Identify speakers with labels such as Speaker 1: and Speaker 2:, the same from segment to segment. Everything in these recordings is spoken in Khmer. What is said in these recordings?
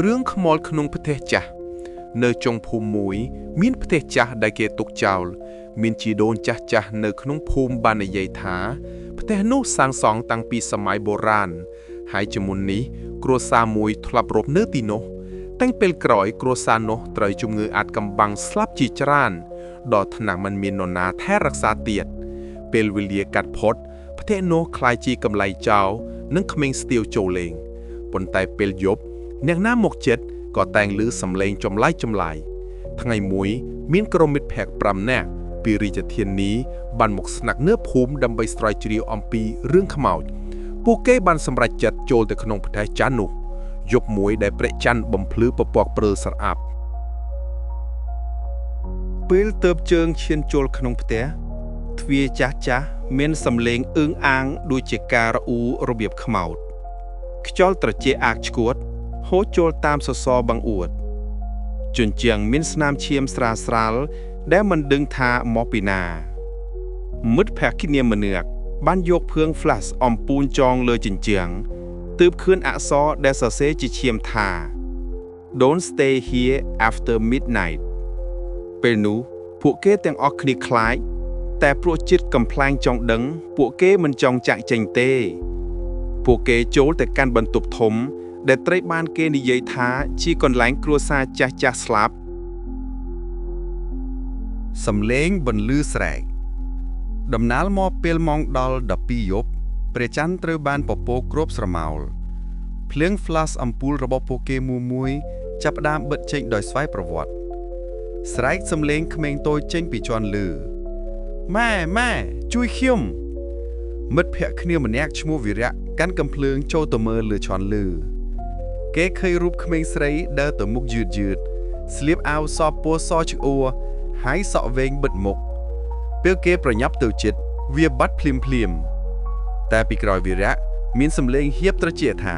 Speaker 1: រឿងខ្មោចក្នុងផ្ទះចាស់នៅចុងភូមិមួយ មានផ្ទះចាស់ដែលគេទុកចោល មានជីដូនចាស់ចាស់នៅក្នុងភូមិបាននិយាយថាផ្ទះនោះសាងសង់តាំងពីសម័យបុរាណហើយជាមុននេះ គ្រួសារមួយធ្លាប់រស់នៅទីនោះ តាំងពេលក្រោយគ្រួសារនោះត្រូវជំងឺអាថ៌កំបាំងស្លាប់ជាច្រើនដល់ថ្នាក់មិនមាននរណាថែរក្សាទៀតពេលវេលាកាត់ផុតផ្ទះនោះក្លាយជាកន្លែងចោលនិងក្មេងស្ទាវចូលលេងប៉ុន្តែពេលយប់អ្នកណាមកចិត្តក៏តែងឮសំឡេងចម្លែកចម្លែកថ្ងៃមួយមានក្រុមមិត្តភក្តិ5នាក់ពីរាជធានីបានមកស្នាក់នៅភូមិដើម្បីស្រាវជ្រាវអំពីរឿងខ្មោចពួកគេបានសម្រេចចិត្តចូលទៅក្នុងផ្ទះចាស់នោះយប់មួយដែលព្រះច័ន្ទបំភ្លឺពពកព្រើលស្រអាប់
Speaker 2: ពេលទៅបជើងឈានចូលក្នុងផ្ទះទ្វារចាស់ចាស់មានសំឡេងអឿងអាងដូចជាការរអ៊ូរបៀបខ្មោចខ្យល់ត្រជាក់អាកឆ្កួតហូរចូលតាមសសរបង្អួតជញ្ជាំងមានស្នាមឈាមស្រាលស្រាលដែលមិនដឹងថាមកពីណាមិត្តភក្តិគ្នាម្នាក់បានយកភឿង flash អំពូលចងលើជញ្ជាំងទើបឃើញអក្សរដែលសរសេរជាឈាមថា Don't stay here after midnight. ពេលនោះពួកគេទាំងអស់គ្នាខ្លាចតែព្រោះចិត្តកំប្លែងចង់ដឹង ពួកគេមិនចង់ចាក់ចេញទេ ពួកគេចូលទៅកាន់បន្ទប់ធំ ដែលត្រូវបានគេនិយាយថាជាកន្លែងគ្រួសារចាស់ចាស់ស្លាប់
Speaker 3: សំឡេងបន្លឺស្រែកដំណាលមកពេលម៉ោងដល់12យប់ព្រះច័ន្ទត្រូវបានពពកគ្របស្រមោលភ្លើង flash អំពូលរបស់ពួកគេមួយមួយចាប់ផ្ដើមបិទចេញដោយស្វ័យប្រវត្តិស្រែកសំឡេងក្មេងតូចចេញពីជាន់លើម៉ែម៉ែជួយខ្ញុំមិត្តភក្តិគ្នាម្នាក់ឈ្មោះវីរៈកាន់កំភ្លើងចូលទៅមើលលើជាន់លើគេឃើញរូបក្មេងស្រីដើរទៅមុខយឺតយឺតស្លៀកអាវសពណ៌សឆ្អួរហើយសក់វែងបិទមុខពេលគេប្រញាប់ទៅចិត្តវាបាត់ភ្លាមភ្លាមតែពីក្រោយវីរៈមានសំឡេងហៀបត្រជាថា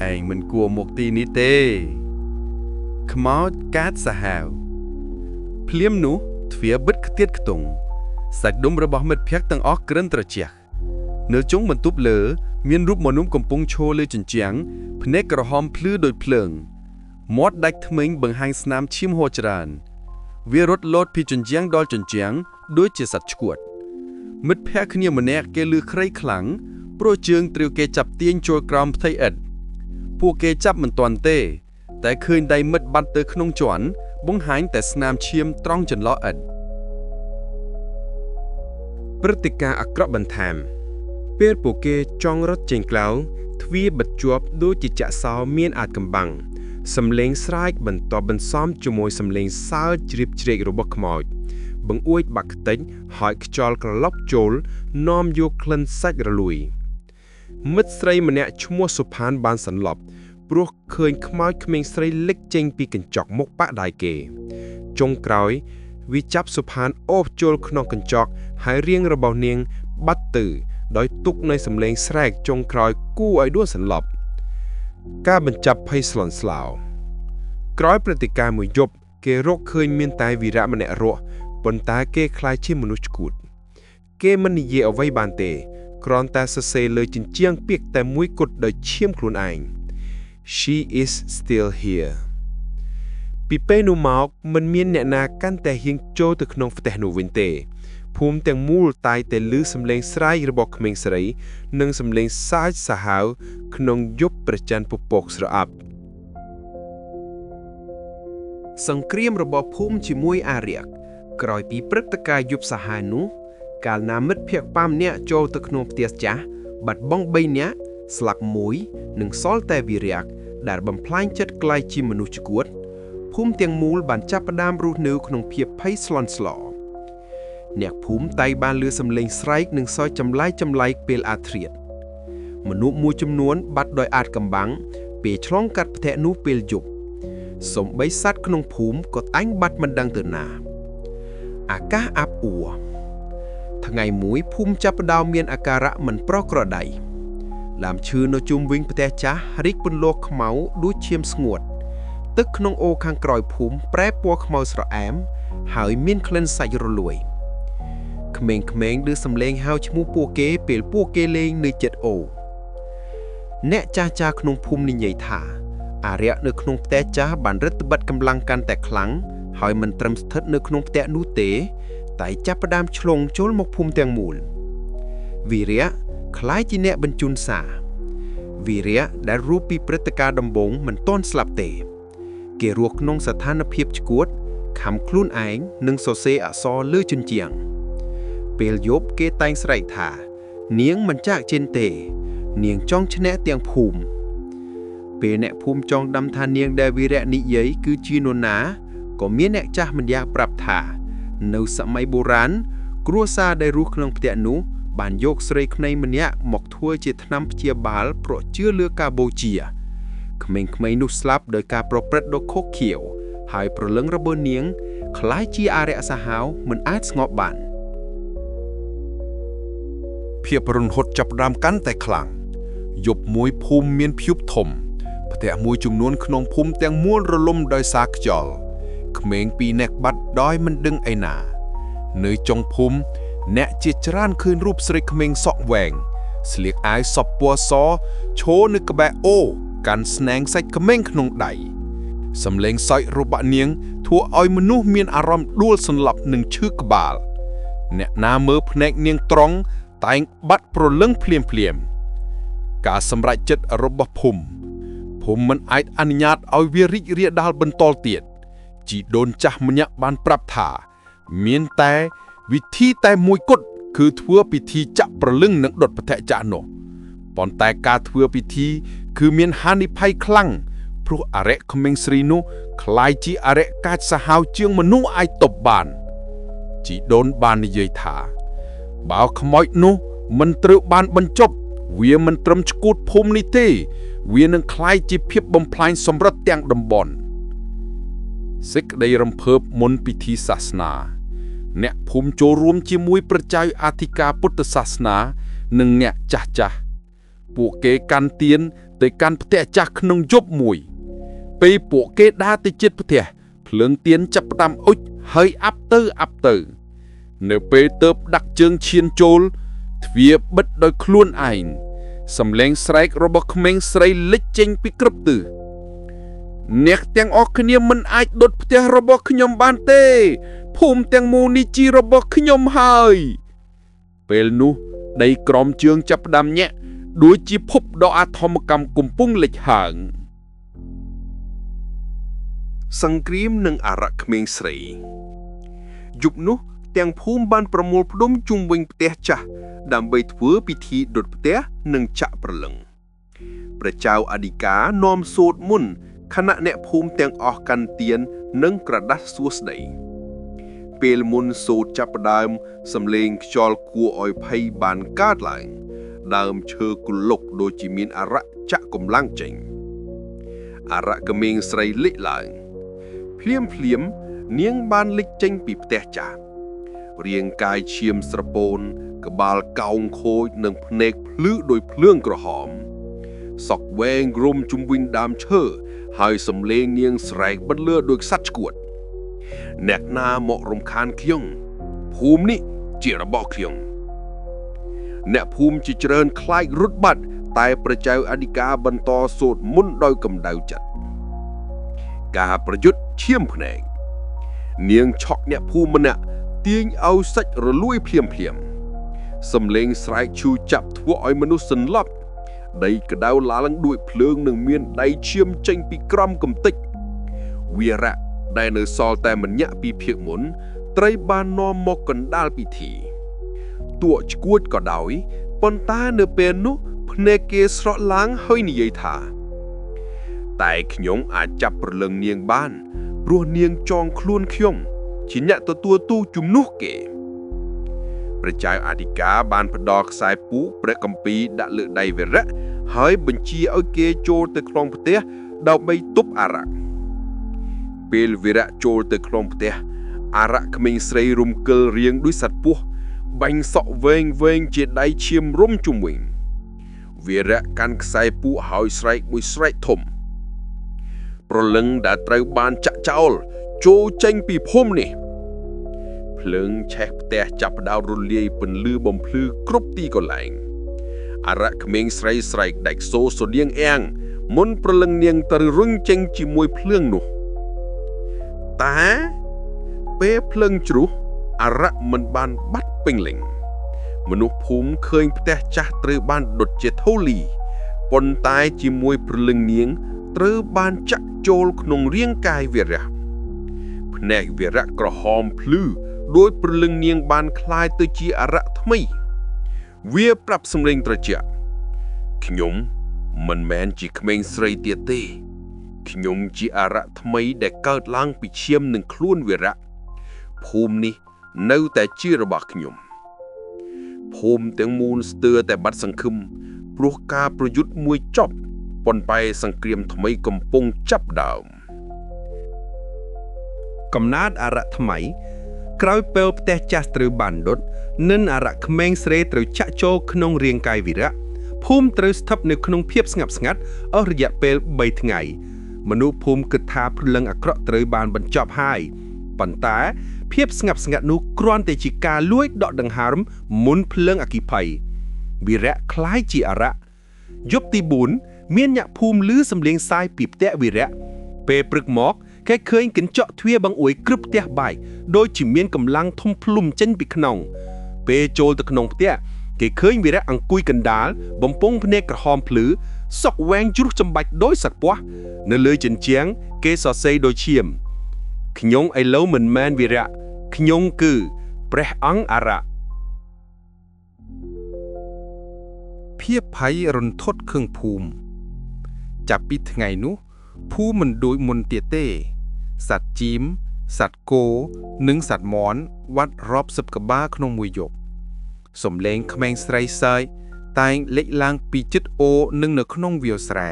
Speaker 3: ឯងមិនគួរមកទីនេះទេខ្មោចកាតសាហាវភ្លាមនោះទ្វារបិទខ្ទាតខ្ទង់សាច់ដុំរបស់មិត្តភក្តិទាំងអស់ក្រិនត្រជាក់នៅជុងបន្ទប់លើ មានរូបមនុស្សកំពុងឈរលើជញ្ជាំងភ្នែកក្រហមភ្លឺដូចភ្លើងមាត់ដាច់ធ្មេញបង្ហាញស្នាមឈាមហូរច្រើន វារត់លោតពីជញ្ជាំងដល់ជញ្ជាំងដូចជាសត្វឆ្កួត មិត្តភក្តិគ្នាម្នាក់គេលឺក្រៃខ្លាំងព្រោះជើងត្រូវគេចាប់ទាញចូលក្រោមផ្ទៃឥដ្ឋពួកគេចាប់មិនទាន់ទេ តែឃើញដៃមិត្តបាត់ទៅក្នុងជាន់បង្ហាញតែស្នាមឈាមត្រង់ចន្លោះឥដ្ឋ
Speaker 4: ព្រឹត្តិការណ៍អាក្រក់បន្ថែមពេលពួកគេចង់រត់ចេញក្លៅទ្វារបិទជាប់ដូចជាចាក់សោមានអាថ៌កំបាំងសំឡេងស្រែកបន្តបន្សំជាមួយសំឡេងសើចជ្រាបជ្រែករបស់ខ្មោចបង្អួចបាក់ខ្ទេចហើយខ្យល់ក្រឡុកចូលនាំយកក្លិនសាច់រលួយ មិត្តស្រីម្នាក់ឈ្មោះសុផានបានសន្លប់ព្រោះឃើញខ្មោចក្មេងស្រីលេចចេញពីកញ្ចក់មុខប៉ាក់ដៃគេ ចុងក្រោយវាចាប់សុផានអូបចូលក្នុងកញ្ចក់ហើយរាងរបស់នាងបាត់ទៅដោយទុកនៅសំឡេងស្រែកចុងក្រោយគួរឲ្យដួលសន្លប់ ការបញ្ចប់ភ័យស្លន់ស្លោក្រោយព្រឹត្តិការណ៍មួយយប់គេរកឃើញមានតែវីរៈម្នាក់រស់ប៉ុន្តែគេក្លាយជាមនុស្សឆ្កួត គេមិននិយាយអ្វីបានទេគ្រាន់តែសរសេរលើជញ្ជាំងពាក្យតែមួយគត់ដោយឈាមខ្លួនឯង She is still here. ពីពេលនោះមកមិនមានអ្នកណាកាន់តែហ៊ានចូលទៅក្នុងផ្ទះនោះវិញទេភូមិទាំងមូលតែងតែឮសំឡេងស្រែករបស់ក្មេងស្រី និងសំឡេងសើចសាហាវក្នុងយប់ព្រះច័ន្ទពពកស្រអាប់
Speaker 5: សង្គ្រាមរបស់ភូមិជាមួយអារក្សក្រោយពីព្រឹត្តិការណ៍យប់សាហាវនោះកាលណាមិត្តភក្តិ5នាក់ចូលទៅក្នុងផ្ទះចាស់បាត់បង់3នាក់ស្លាប់មួយនិងសល់តែវីរៈដែលបំផ្លាញចិត្តក្លាយជាមនុស្សឆ្កួតភូមិទាំងមូលបានចាប់ផ្ដើមរស់នៅក្នុងភាពភ័យស្លន់ស្លោអ្នកភូមិតែងបានឮសំឡេងស្រែកនិងសើចចម្លែកចម្លែកពេលអាធ្រាត្រមនុស្សមួយចំនួនបាត់ដោយអាថ៌កំបាំងពេលឆ្លងកាត់ផ្ទះនោះពេលយប់ សំបីសត្វក្នុងភូមិក៏តែងបាត់មិនដឹងទៅណា អាកាសអាប់អួរថ្ងៃមួយភូមិចាប់ផ្ដើមមានអាការៈមិនប្រក្រតីដើមឈើនៅជុំវិញផ្ទះចាស់រីកពន្លកខ្មៅដូចឈាមស្ងួត ទឹកក្នុងអូរខាងក្រោយភូមិប្រែពណ៌ខ្មៅស្រអែម ហើយមានក្លិនសាច់រលួយក្មេងៗឮសំឡេងហៅឈ្មោះពួកគេពេលពួកគេលេងនៅជិតអូរអ្នកចាស់ចាស់ក្នុងភូមិនិយាយថា អារក្សនៅក្នុងផ្ទះចាស់បានរឹតបន្តឹងកម្លាំងកាន់តែខ្លាំងហើយមិនត្រឹមស្ថិតនៅក្នុងផ្ទះនោះទេ តែចាប់ផ្ដើមឆ្លងចូលមកភូមិទាំងមូលវីរៈក្លាយជាអ្នកបញ្ជូនសារវីរៈដែលរស់ពីព្រឹត្តិការណ៍ដំបូងមិនទាន់ស្លាប់ទេ គេរស់ក្នុងស្ថានភាពឆ្កួតខំខ្លួនឯងនិងសរសេរអក្សរលើជញ្ជាំងពេលយប់គេតែងស្រែកថា នាងមិនចាកចេញទេ នាងចង់ឈ្នះទាំងភូមិពេលអ្នកភូមិចង់ដឹងថានាងដែលវីរៈនិយាយគឺជានរណាក៏មានអ្នកចាស់ម្នាក់ប្រាប់ថា នៅសម័យបុរាណគ្រួសារដែលរស់ក្នុងផ្ទះនោះបានយកស្រីក្មេងម្នាក់មកធ្វើជាថ្នាំព្យាបាលព្រោះជឿលើការបូជាក្មេងៗនោះស្លាប់ដោយការប្រព្រឹត្តដ៏ឃោរឃៅហើយព្រលឹងរបស់នាងក្លាយជាអារក្សសាហាវមិនអាចស្ងប់បាន
Speaker 1: ភាពរន្ធត់ចាប់ផ្ដើមកាន់តែខ្លាំងយប់មួយភូមិមានព្យុះធំផ្ទះមួយចំនួនក្នុងភូមិទាំងមូលរលំដោយសារខ្យល់ក្មេងពីរនាក់បាត់ដោយមិនដឹងឯណា នៅចុងភូមិអ្នកជាច្រើនឃើញរូបស្រីក្មេងសក់វែងស្លៀកអាវសពពណ៌សឈរនៅក្បែរអូរកាន់ស្នែងសាច់ក្មេងក្នុងដៃសំឡេងសើចរបស់នាងធ្វើឲ្យមនុស្សមានអារម្មណ៍ដួលសន្លប់និងឈឺក្បាល អ្នកណាមើលភ្នែកនាងត្រង់តែងបាត់ប្រលឹងភ្លាមភ្លាមៗការសម្រេចចិត្តរបស់ភូមិភូមិមិនអាចអនុញ្ញាតឲ្យវារីករាលដាលបន្តទៀតជីដូនចាស់ម្នាក់បានប្រាប់ថា មានតែវិធីតែមួយគត់គឺធ្វើពិធីចាក់ប្រលឹងនិងដុតផ្ទះចាស់នោះប៉ុន្តែការធ្វើពិធីគឺមានហានិភ័យខ្លាំងព្រោះអរិយក្មេងស្រីនោះក្លាយជាអរិយកាចសាហាវជាងមនុស្សអាចទប់បាន ជីដូនបាននិយាយថា បើខ្មោចនោះមិនត្រូវបានបញ្ចប់វាមិនត្រឹមឆ្កួតភូមិនេះទេ វានឹងក្លាយជាភាពបំផ្លាញសម្រិតទាំងតំបន់សេចក្តីរំភើបមុនពិធីសាសនា អ្នកភូមិចូលរួមជាមួយប្រជាអធិការពុទ្ធសាសនា និងអ្នកចាស់ចាស់ពួកគេកាន់ទៀនទៅកាន់ផ្ទះចាស់ក្នុងយប់មួយ ពេលពួកគេដើរទៅជិតផ្ទះភ្លើងទៀនចាប់ផ្ដើមអុចហើយអាប់ទៅអាប់ទៅ នៅពេលទៅដាក់ជើងឈានចូលទ្វារបិទដោយខ្លួនឯងសំឡេងស្រែករបស់ក្មេងស្រីលេចចេញពីគ្រប់ទិសអ្នកទាំងអស់គ្នាមិនអាចដុតផ្ទះរបស់ខ្ញុំបានទេ ភូមិទាំងមូលនេះជារបស់ខ្ញុំហើយ ពេលនោះដីក្រោមជើងចាប់ផ្ដើមញាក់ដូចជាភពដ៏អធម្មកម្មកំពុងលិចហើង
Speaker 6: សង្គ្រាមនិងអរៈក្មេងស្រីយប់នោះទាំងភូមិបានប្រមូលផ្ដុំជុំវិញផ្ទះចាស់ដើម្បីធ្វើពិធីដុតផ្ទះនិងចាក់ព្រលឹងព្រះចៅអធិការនាំសូត្រមន្តខណៈអ្នកភូមិទាំងអស់កាន់ទៀននិងក្រដាសសួស្តីពេលមុនសូត្រចាប់ផ្ដើមសំឡេងខ្យល់គួរឲ្យភ័យបានកើតឡើង ដើមឈើគលុកដូចជាមានអរៈចាក់កម្លាំងចេញអរៈក្មេងស្រីលេចឡើង ភ្លាមភ្លាមនាងបានលេចចេញពីផ្ទះចាស់រាងកាយឈាមស្រពោនក្បាលកោងខូចនិងភ្នែកភ្លឺដោយភ្លើងក្រហមសក់វែងរុំជុំវិញដើមឈើហើយសំឡេងនាងស្រែកបន្លឺដោយសត្វឆ្កួត អ្នកណាមករំខានខ្ញុំភូមិនេះជារបស់ខ្ញុំអ្នកភូមិជាច្រើនខ្លាចរត់បាត់តែព្រះចៅអធិការបន្តសូត្រមន្តដោយកម្ដៅចិត្ត ការប្រយុទ្ធឈាមភ្នែកនាងឆក់អ្នកភូមិម្នាក់ទាញឲ្យសាច់រលួយភ្លាមភ្លាមសំឡេងស្រែកឈឺចាប់ធ្វើឲ្យមនុស្សសន្លប់ដីក្តៅឡើងដូចភ្លើងនឹងមានដៃឈាមចេញពីក្រំកំតិចវីរៈដែលនៅសល់តែម្នាក់ពីភាគមុនត្រូវបាននាំមកកណ្ដាលពិធីតួឆ្កួតក៏ដោយប៉ុន្តែនៅពេលនោះភ្នែកគេស្រក់ឡើងហើយនិយាយថា តែខ្ញុំអាចចាប់ព្រលឹងនាងបាន ព្រោះនាងចងខ្លួនខ្ញុំជាអ្នកទទួលទូជំនួសគេព្រះចៅអធិការបានផ្ដល់ខ្សែពូកព្រះគម្ពីរដាក់លើដៃវីរៈហើយបញ្ជាឲ្យគេចូលទៅក្នុងផ្ទះដើម្បីទប់អារក្សពេលវីរៈចូលទៅក្នុងផ្ទះអារក្សក្មេងស្រីរំកិលរៀងដូចសត្វពស់បាញ់សក់វែងវែងជាដៃឈាមរុំជុំវិញវីរៈកាន់ខ្សែពូកហើយស្រែកមួយស្រែកធំ ប្រលឹងដែលត្រូវបានចាក់ចោលចូលចេញពីភូមិនេះភ្លើងឆេះផ្ទះចាប់ផ្ដើមរលាយពន្លឺបំភ្លឺគ្រប់ទីកន្លែងអរៈក្មេងស្រីស្រែកដាច់សូរស្រដៀងអៀង មុនព្រលឹងនាងត្រូវរុញចេញជាមួយភ្លើងនោះតែពេលភ្លើងជ្រុះអារក្សមិនបានបាត់ពេញលេញមនុស្សភូមិឃើញផ្ទះចាស់ត្រូវបានដុតជាធូលីប៉ុន្តែជាមួយព្រលឹងនាងត្រូវបានចាក់ចូលក្នុងរាងកាយវីរៈភ្នែកវីរៈក្រហមភ្លឺដោយព្រលឹងនាងបានคล้ายទៅជាអារក្សថ្មី វាប្រាប់សំឡេងត្រជាក់ខ្ញុំមិនមែនជាក្មេងស្រីទៀតទេខ្ញុំជាអារក្សថ្មីដែលកើតឡើងពីឈាមនិងខ្លួនវីរៈភូមិនេះនៅតែជារបស់ខ្ញុំភូមិទាំងមូលស្ទើរតែបាត់សង្ឃឹមព្រោះការប្រយុទ្ធមួយចប់ប៉ុន្តែសង្គ្រាមថ្មីកំពុងចាប់ដើម
Speaker 2: កំណើតអរៈថ្មី ក្រោយពេលផ្ទះចាស់ត្រូវបានដុតនិនអរៈក្មេងស្រីត្រូវចាក់ចូលក្នុងរាងកាយវីរៈភូមិត្រូវស្ថិតនៅក្នុងភាពស្ងប់ស្ងាត់អស់រយៈពេល3ថ្ងៃមនុស្សភូមិគិតថាព្រលឹងអាក្រក់ត្រូវបានបញ្ចប់ហើយប៉ុន្តែភាពស្ងប់ស្ងាត់នោះគ្រាន់តែជាការលួចដកដង្ហើមមុនភ្លើងអគ្គិភ័យវីរៈคล้ายជាអរៈយប់ទី4មានអ្នកភូមិឮសំឡេងសាយពីផ្ទះវីរៈពេលព្រឹកមកគេឃើញកញ្ចក់ទ្វារបង្អួយគ្រប់ផ្ទះបាយដូចជាមានកម្លាំងធំភ្លុំចេញពីក្នុង ពេលចូលទៅក្នុងផ្ទះគេឃើញវីរៈអង្គុយកណ្ដាលបំពង់ភ្នែកក្រហមភ្លឺសក់វែងជ្រុះចំបាច់ដោយសត្វពស់នៅលើជញ្ជាំងគេសរសេរដោយឈាមខ្ញុំឥឡូវមិនមែនវីរៈខ្ញុំគឺព្រះអង្គអរៈ
Speaker 7: ភាពភ័យរន្ធត់ខឹងភូមិចាប់ពីថ្ងៃនោះភូមិមិនដូចមុនទៀតទេ សត្វជីមសត្វគោនិងសត្វមាន់វត្តរាប់សិបក្បាលក្នុងមួយយប់សំឡេងក្មេងស្រីសើចតែងលេចឡើងពីចិត្តអូរនិងនៅក្នុងវាលស្រែ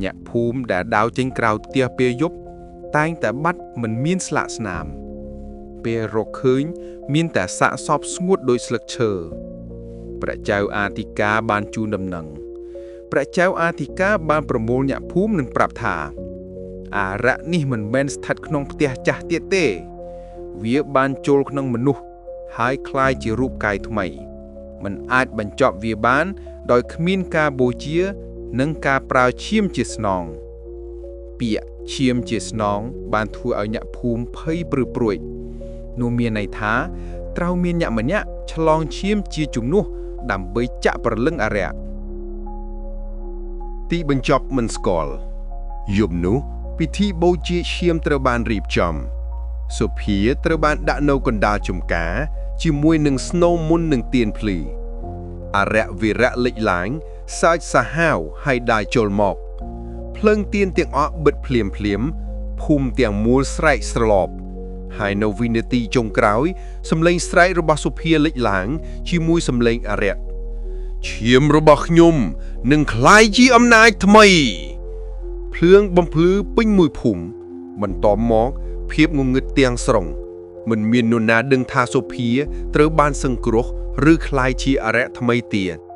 Speaker 7: អ្នកភូមិដែលដើរចេញក្រៅផ្ទះពេលយប់តែងតែបាត់មិនមានស្លាកស្នាម ពេលរកឃើញមានតែសាកសពស្ងួតដូចស្លឹកឈើ ព្រះចៅអាធិការបានជូនដំណឹងព្រះចៅអាធិការបានប្រមូលអ្នកភូមិនិងប្រាប់ថា អារក្សនេះមិនមែនស្ថិតក្នុងផ្ទះចាស់ទៀតទេ វាបានចូលក្នុងមនុស្សហើយคล้ายជារូបកាយថ្មី មិនអាចបញ្ចប់វាបាន ដោយគ្មានការបូជា និងការប្រើឈាមជាស្នង ពាក្យឈាមជាស្នង បានធ្វើឲ្យអ្នកភូមិភ័យព្រឺព្រួចនោះមានន័យថាត្រូវមានអ្នកម្នាក់ឆ្លងឈាមជាជំនួសដើម្បីចាក់ព្រលឹងអារក្ស
Speaker 6: ទីបញ្ចប់មិនស្គាល់យប់នោះពិធីបូជាឈាមត្រូវបានរៀបចំសុភាត្រូវបានដាក់នៅកណ្ដាលចំការជាមួយនឹងស្នូមុននឹងទៀនភ្លឺអរៈវីរៈលេចឡើងសើចសាហាវហើយដើរចូលមកភ្លើងទៀនទាំងអស់បិទភ្លាមភ្លាមភូមិទាំងមូលស្រែកស្រឡប់ហើយនៅវិនាទីចុងក្រោយសម្លេងស្រែករបស់សុភាលេចឡើងជាមួយសម្លេងអរៈ ឈាមរបស់ខ្ញុំនឹងក្លាយជាអំណាចថ្មី ភ្លើងបំភ្លឺពេញមួយភូមិបន្ទាប់មកភាពងងឹតទាំងស្រុងមិនមាននរណាដឹងថាសុភាត្រូវបានសង្គ្រោះឬក្លាយជាអរិយថ្មីទៀត។